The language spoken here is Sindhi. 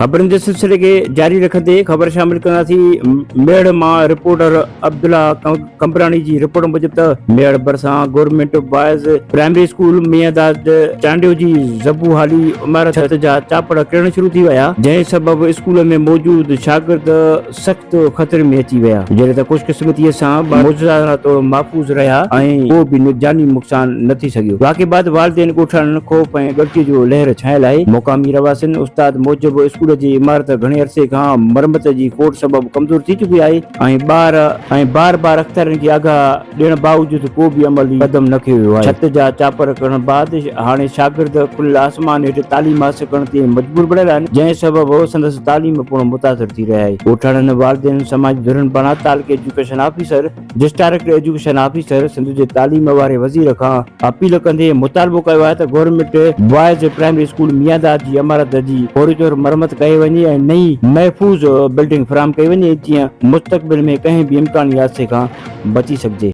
خبرن جي سلسلي کي جاري رکندي خبر شامل ڪنداسين ميهڙ مان رپورٽر عبدالله قمبراڻي جي رپورٽ موجب ته ميهڙ ڀرسان government boys primary school Miandad Chandio جي زبون حالي عمارت ڇت جا چاپڙ ڪرڻ شروع ٿي ويا جنهن سبب اسڪول ۾ موجود شاگرد سخت خطري ۾ اچي ويا، جڏهن ته خوش قسمتيء سان ٻار معجزانه طور محفوظ رهيا ۽ ڪو به جاني نقصان نه ٿي سگهيو. واقعي بعد والدين ڳوٺاڻن خوف ۽ ڳڻتي جو لهر ڇانيل آهي. مقامي رهواسين استاد موجب اسڪول جي عمارت گهڻي عرصي کان مرمت جي کوٽ سبب ڪمزور ٿي چڪي آهي ۽ ٻار ۽ بار بار اختيارين کي آگاهه ڏيڻ باوجود ڪو به عملي قدم نه کنيو ويو آهي. ڇت جا چاپر ڪرڻ بعد هاڻي شاگرد کليل آسمان هيٺ تعليم حاصل ڪرڻ تي مجبور بڻيل آهن، جنهن سبب سندس تعليم پڻ متاثر ٿي رهي آهي. ڳوٺاڻن والدين، سماجي ڌرين پاران تعلقي education officer, district education officer, Sindh جي تعليم واري وزير کان اپيل ڪندي مطالبو ڪيو آهي ته government boys primary school Miandad جي عمارت جي فوري طور مرمت ڪئي وڃي ۽ نئين محفوظ بلڊنگ فراهم ڪئي وڃي جيئن مستقبل ۾ ڪنهن به امڪاني حادثي کان بچي سگهجي.